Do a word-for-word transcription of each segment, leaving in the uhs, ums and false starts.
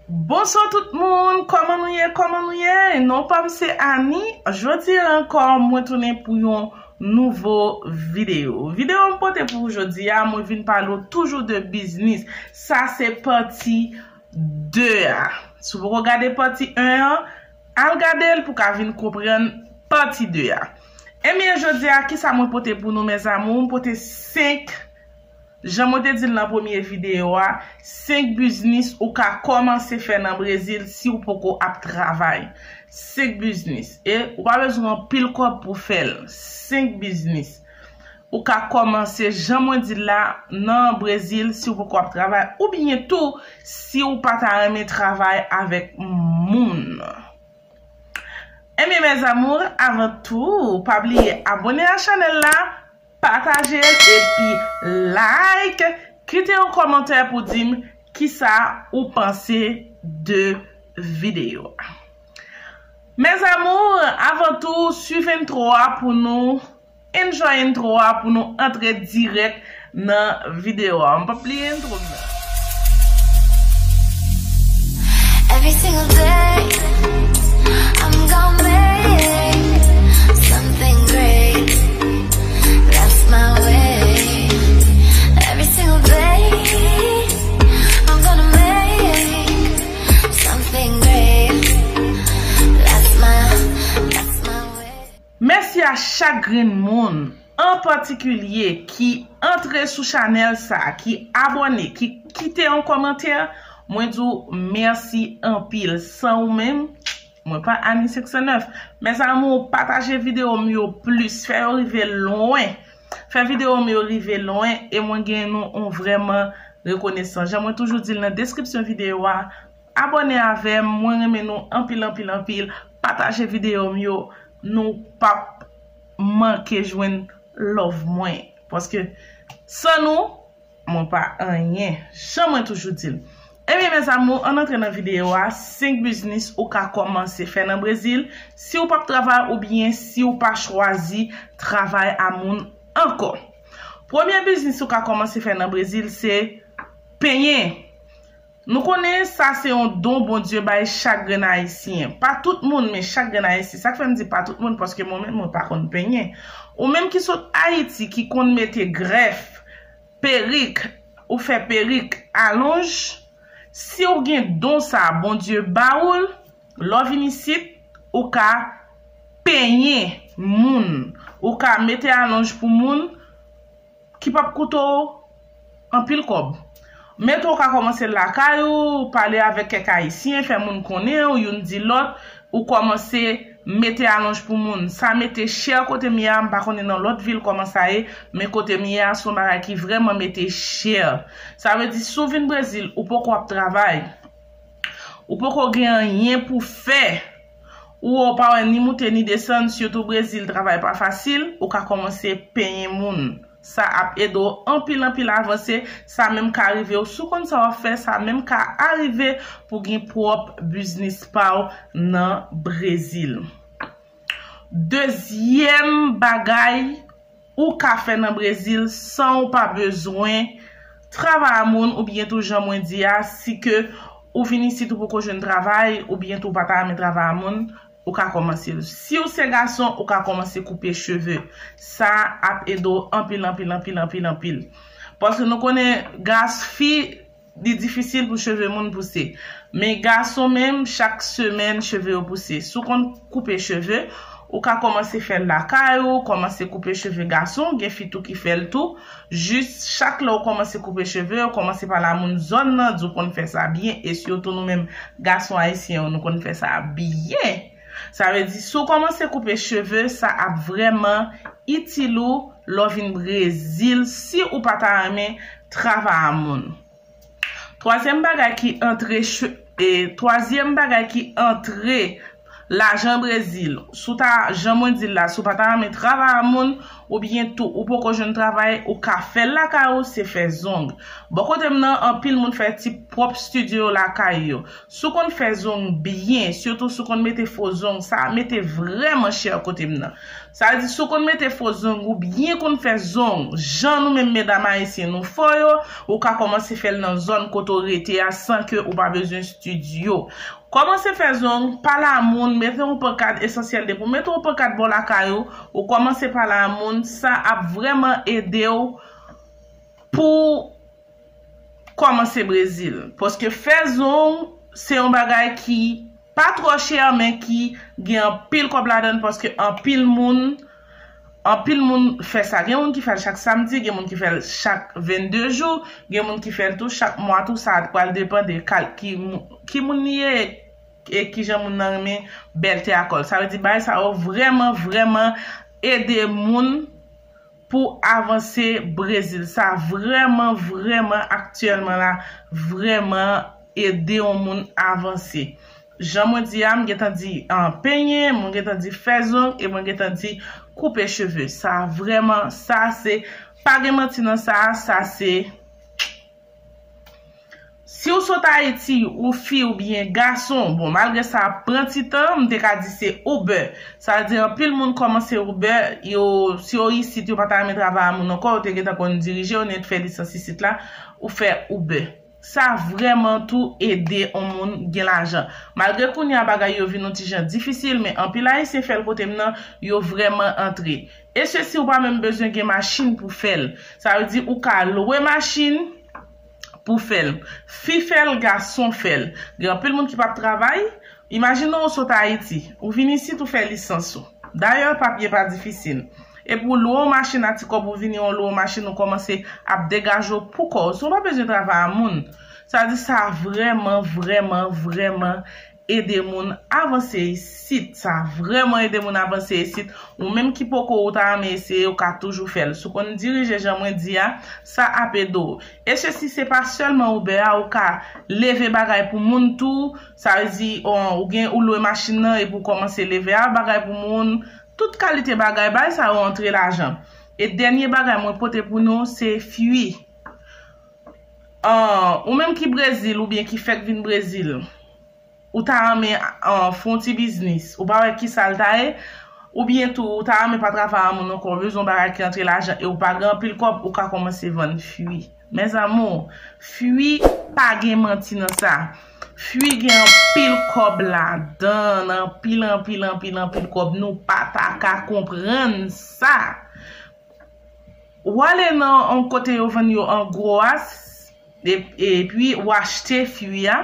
Bonswa tout moun, kòman nou ye, kòman nou ye? Non pa m se Annie. Jodi a ankò, mwen tounen pou yon nouvo videyo. Videyo m pote pou ou jodi a, mwen vin pale w toujou de biznis. Sa se pati de a. Si w poko gade pati en an, al gade l pou w ka vin konprann pati de a. Ebyen, jodi a, kisa mwen pote pou nou, mes amours? Mwen pote senk, jan mwen te di l nan premye videyo a, senk biznis ou ka kòmanse fè nan Brezil si w poko ap travay. Senk biznis. E ou pa bezwen anpil kòb pou fè l. Senk biznis. Ou ka kòmanse, jan mwen di l la, nan Brezil si w poko ap travay, oubyen tou si w pa ta renmen travay avèk moun. Ebyen, mes amours, avan tou, pa bliye abòne a chanèl la, pataje l epi like, kite yon kòmantè pou di m kisa ou panse de videyo a. Mes amours, avan tou, swiv entwo a pou nou enjoy entwo a pou nou antre dirèk nan videyo a. M p ap bliye entwo m nan. Every single day, I'm gonna make something great. That's my way. Every single day, I'm gonna make something great. That's my, that's my way. Mèsi a chak grenn moun, an patikilye, ki antre sou chanèl sa, ki abòne, ki kite yon kòmantè. Mwen di w mèsi anpil. San ou menm, mwen pa Annie senk san nèf. Mes amours, pataje videyo m yo plis, fè yo rive lwen. Fè videyo m yo rive lwen e mwen gen nou on vrèman rekonesan. Jan mwen toujou di l nan deskripsyon videyo a, abòne avè m, mwen renmen nou anpil, anpil, anpil. Pataje videyo m yo, nou p ap manke jwenn love mwen. Paske san nou, mwen pa anyen. Jan mwen toujou di l. Ebyen, mes amours, ann antre nan videyo a, senk biznis ou ka kòmanse fè nan Brezil si w p ap travay oubyen si w pa chwazi travay a moun ankò. Premye biznis ou ka kòmanse fè nan Brezil se penyen. Nou konnen sa se yon don Bondye bay chak grenn Ayisyen. Pa tout moun, men chak grenn Ayisyen. Sa k fè m di pa tout moun, paske mwen menm, mwen pa konn penyen. Ou menm ki sot Ayiti, ki konn mete grèf, perik, ou fè perik, alonj, si w gen don sa a, Bondye ba ou l, lè w vin isit, ou ka penyen moun, ou ka mete alonj pou moun, ki p ap koute w anpil kòb. Men tou, ou ka kòmanse lakay ou, pale avèk kèk Ayisyen, fè moun konnen w, youn di lòt, ou kòmanse mete alonj pou moun. Sa mete chè kote m ye a, m pa konnen nan lòt vil kòman sa ye, men kote m ye a, se yon bagay ki vrèman mete chè. Sa vle di, si w vin Brezil, ou poko ap travay, ou poko gen anyen pou fè, ou pa wè ni moute ni desann, sitou Brezil, travay pa fasil, ou ka kòmanse penyen moun. Sa ap ede w anpil, anpil avanse. Sa menm ka rive w, si w konn sa w ap fè, sa menm ka arive pou w gen pwòp biznis pa w nan Brezil. Dezyèm bagay ou ka fè nan Brezil san w pa bezwen travay a moun, oubyen tou jan mwen di a, si ke ou vin isit ou poko jwenn travay, oubyen tou w pa ta renmen travay a moun, ou ka kòmanse l. Si w se gason, ou ka kòmanse koupe cheve. Sa ap ede w anpil, anpil, anpil, anpil, anpil. Paske nou konnen gas fi, li difisil pou cheve moun pouse. Men gason menm, chak semèn, cheve yo pouse. Si w konn koupe cheve, ou ka kòmanse fè l lakay ou, kòmanse koupe cheve gason, gen fi tou ki fè l tou. Jis chak lè w kòmanse koupe cheve, ou kòmanse pale a moun zòn nan, di w konn fè sa byen, e sitou nou menm gason ayisyen yo, nou konn fè sa byen. Sa vle di, si w kòmanse koupe cheve, sa ap vrèman itil ou lè w vin Brezil, si ou pa ta renmen travay a moun. Twazyèm bagay ki antre, e, twazyèm bagay ki antre Lajan Brezil, si w ta, jan mwen di l la, si w pa ta renmen travay a moun, oubyen tou ou poko jwenn travay, ou ka fè l lakay ou, se fè zong. Bò kote m nan, anpil moun fè ti pwòp estidyo yo lakay yo. Si w konn fè zong byen, sitou si w konn mete fo zong, sa ap mete vrèman chè kote m nan. Sa vle di, si w konn mete fo zong ou byen konn fè zong, jan nou menm medam ayisyen nou fo yo, ou ka kòmanse fè l nan zòn kote w rete a san ke ou pa bezwen estidyo. Kòmanse fè zong, pale a moun, mete yon pankad, esansyèl depi w mete yon pankad bò lakay ou, ou kòmanse pale a moun, sa ap vrèman ede w pou kòmanse Brezil. Paske fè zong, se yon bagay ki pa twò chè, men ki gen anpil kòb ladan l, paske anpil moun, anpil moun fè sa. Gen moun ki fè l chak samdi, gen moun ki fè l chak vennde jou, gen moun ki fè l tou chak mwa tou, sa pral depann de kal-, ki mou-, ki moun li ye e kijan moun nan renmen bèlte a kò l. Sa vle di bagay sa yo vrèman, vrèman ede moun pou avanse Brezil. Sa vrèman, vrèman aktyèlman la, vrèman ede yon moun avanse. Jan mwen di a, m gentan di, ah, penyen, mwen gentan di fè zong, e mwen gentan di koupe cheve. Sa vrèman, sa se, pa gen manti nan sa, sa se, si w sot Ayiti, ou fi oubyen gason, bon, malgre sa ap pran ti tan, m te ka di se Uber. Sa vle di anpil moun kòmanse Uber, yo, si yo isit, yo pa ta renmen travay a moun ankò, yo te gentan konn dirije, yo nèt fè lisans isit la, ou fè Uber. Sa vrèman tou ede yon moun gen lajan. Malgre kounye a bagay yo vin yon ti jan difisil, men anpil Ayisyen fè l kote m nan, yo vrèman antre. E se si ou pa menm bezwen gen machin pou fè l. Sa vle di ou ka lwe machin pou fè l. Fi fè l, gason fè l. Gen anpil moun ki p ap travay. Imajine w sot Ayiti, ou vin isit ou fè lisans ou. Dayè, papye pa difisil. Epi w lwe yon machin a ti kòb, ou vini, w lwe yon machin, ou kòmanse ap degaje w pou kò w. Si w pa bezwen travay a moun, sa vle di sa vrèman, vrèman, vrèman ede moun avanse isit. Sa vrèman ede moun avanse isit. Ou menm ki poko, ou ta renmen eseye, ou ka toujou fè l. Si w konn dirije jan mwen di a, sa ap ede w. E se si se pa sèlman Uber a, ou ka leve bagay pou moun tou. Sa vle di, on, ou gen, ou lwe machin nan epi w kòmanse leve a, bagay pou moun, tout kalite bagay, bagay sa yo antre lajan. E dènye bagay mwen pote pou nou, se fwi. Ah, ou menm ki Brezil oubyen ki fèk vin Brezil, ou ta renmen, ah, fè yon ti biznis, ou pa wè kisa l ta ye, oubyen tou, ou ta renmen pa travay a moun ankò, ou bezwen yon bagay ki antre lajan e ou pa gen anpil kòb, ou ka kòmanse vann fwi. Mes amours, fwi pa gen manti nan sa. Fwi gen anpil kòb ladan, anpil, anpil, anpil, anpil kòb. Nou pa ta ka konprann sa. W ale nan yon kote yo vann yo an gwo a, s-, e-, epi w achte fwi a.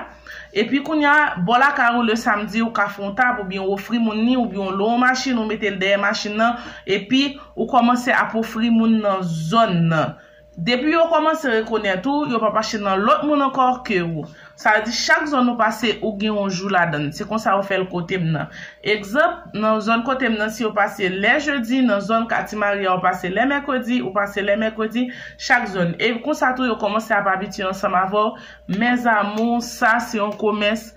Epi kounye a, bò lakay ou le samdi, ou ka fè yon tab, oubyen w ofri moun li, oubyen w lwe yon machin, ou mete l dèyè machin nan, epi ou kòmanse ap ofri moun nan zòn nan. Depi yo kòmanse rekonèt ou, yo p ap achte nan lòt moun ankò ke ou. Sa vle di chak zòn ou pase, ou gen yon jou ladan l. Se konsa yo fè l kote m nan. Egzanp, nan zòn kote m nan, si yo pase lè jedi, nan zòn Kati Maria, ou pase lè mèkredi, ou pase lè mèkredi, chak zòn. E konsa tou, yo kòmanse ap abitye ansanm avè w. Mes amours, sa se yon komès.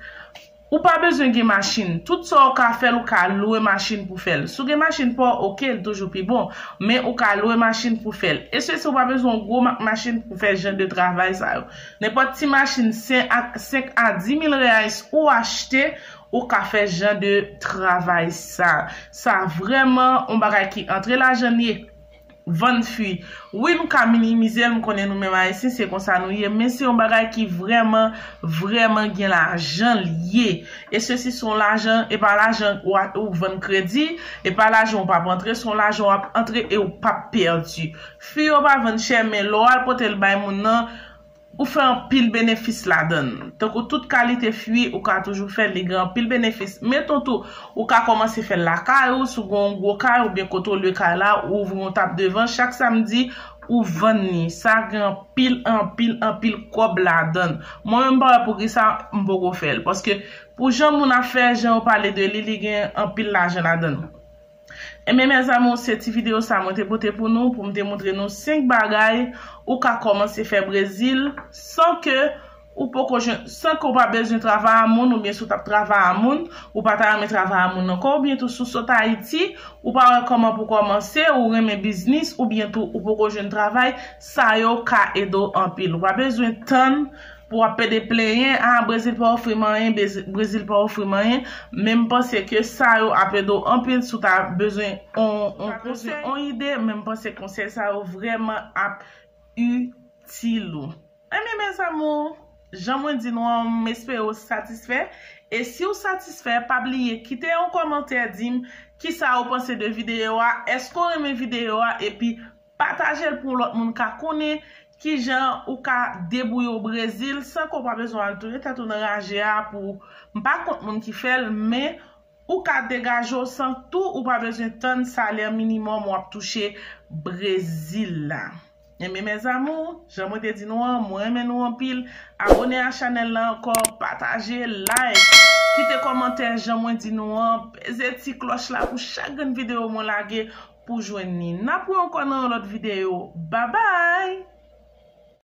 Ou pa bezwen gen machin. Tout sa w ka fè l, ou ka lwe machin pou fè l. Si w gen machin pa w, oke, l toujou pi bon. Men ou ka lwe machin pou fè l. E se si w pa bezwen yon gwo ma-, machin pou fè jan de travay sa yo. Nenpòt ti machin senk a, senk a di mil reais ou achte, ou ka fè jan de travay sa. Sa vrèman yon bagay ki antre lajan l ye. Vann fwi. Wi, m ka minimize l, m konnen nou menm Ayisyen, se konsa nou ye, men se yon bagay ki vrèman, vrèman gen lajan l ye. E se si se yon lajan, e pa lajan w a, ou vann kredi, e pa lajan w p ap antre, se yon lajan w ap antre e w p ap pèdi. Fwi yo pa vann chè, men lè w al pote l bay moun nan, ou fè anpil benefis ladan l. Tankou tout kalite fwi, ou ka toujou fè l, li gen anpil benefis. Meton tou, ou ka kòmanse fè l lakay ou, si w gen yon gwo kay oubyen kote w lwe kay la, ou ouvri yon tab devan, chak samdi, ou vann li. Sa gen anpil, anpil, anpil kòb ladan l. Mwen menm, m pa wè poukisa m poko fè l. Paske pou jan moun ap fè, jan yo pale de li, li gen anpil lajan ladan l. Enben, mes amours, se ti videyo sa mwen te pote pou nou, pou m te montre nou senk bagay ou ka kòmanse fè Brezil san ke ou poko jwenn, san ke w pa bezwen travay a moun, oubyen si w t ap travay a moun, ou pa ta renmen travay a moun ankò, oubyen tou si w sot Ayiti, ou pa wè kòman pou kòmanse, ou renmen biznis, oubyen tou ou poko jwenn travay, sa yo ka ede w anpil. Ou pa bezwen tann pou w ap pede plenyen, ah, Brezil pa ofri m anyen, Brezil pa ofri m anyen, men m panse ke sa yo ap ede w anpil si w ta bezwen on, on konsèy, on ide, men m panse konsèy sa yo vrèman ap itil ou. Ebyen, mes amours, jan mwen di nou an, m espere w satisfè. E si w satisfè, pa bliye kite yon kòmantè, di m kisa w panse de videyo a, èske w renmen videyo a, epi pataje l pou lòt moun ka konnen kijan ou ka debouye w Brezil san ke w pa bezwen al touye tèt ou nan raje a pou, m pa kont moun ki fè l, men ou ka degaje w san tou ou pa bezwen tann salè minimòm w ap touche Brezil la. Ebyen, mes amours, jan mwen te di nou an, mwen renmen nou anpil. Abone a chanèl la ankò, pataje, like, kite kòmantè jan mwen di nou an, peze ti klòch la pou chak grenn videyo mwen lage pou jwenn li. N ap wè ankò nan yon lòt videyo. Babay!